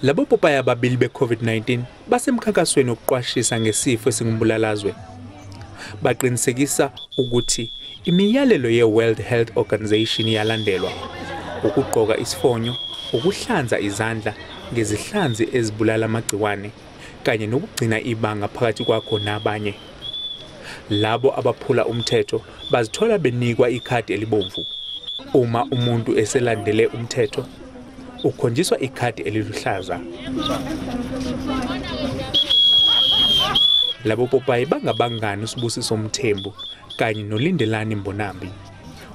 Labo popayi ababili be-COVID-19 basemkhankasweni wokuqwashisa ngesifo esingumbulalazwe. Baqinisekisa ukuthi imiyalelo ye-World Health Organization iyalandelwa: ukugqoka isifonyo, ukuhlanza izandla ngezihlanzi ezibulala amagciwane, kanye nokugcina ibanga phakathi kwakho nabanye. Labo abaphula umthetho bazithola benikwa ikhadi elibomvu. Uma umuntu eselandele umthetho, ukhonjiswa ikhadi eliluhlaza. Labo popayi bangabangani uSibusiso Mthembu kanye noLindelani Mbonambi.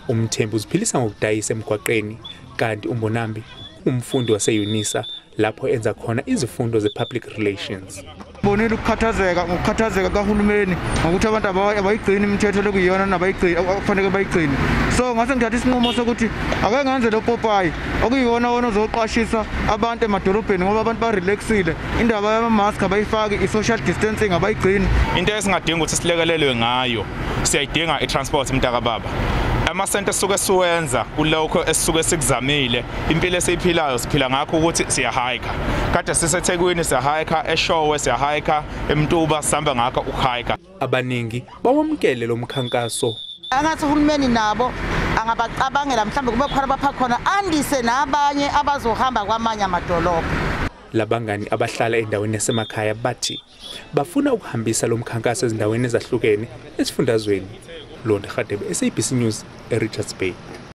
UMthembu uziphilisa ngokudayisa emgwaqeni, kanti uMbonambi ungumfundi wase-UNISA lapho enza khona izifundo ze-public relations. Bonile ukukhathazeka ngokukhathazeka kahulumeni ngokuthi abantu abayigcini imithetho lokuyiyona nabayigcini okufanele bayigcine. So ngase ngithatha isinqumo sokuthi ake ngenze lo popayi okuyiwona wona ozoqwashisa abantu emadolobheni, ngoba abantu barelaxile, indaba yama-mask abayifaki, i-social distancing abayigcini. Into esingadinga ukuthi silekelelwe ngayo, siyayidinga i-transport mntakababa. Amasente esisuke siwenza kulokho esisuke sikuzamile, impilo esiyiphilayo siphila ngakho ukuthi siyahayikha. Kade siseThekwini siyahayikha, eShowe siyahayikha, eMtuba sihamba ngakho ukuhayikha. Abaningi bawamukele lo mkhankaso. Angathi uhulumeni nabo angabacabangela, mhlawumbe kube khona bapha khona, andise nabanye abazohamba kwamanye amadolobha. Labangani abahlala endaweni yasemakhaya bathi bafuna ukuhambisa lo mkhankaso ezindaweni ezahlukene esifundazweni. Londa Hadebe, SABC News, eRichards Bay.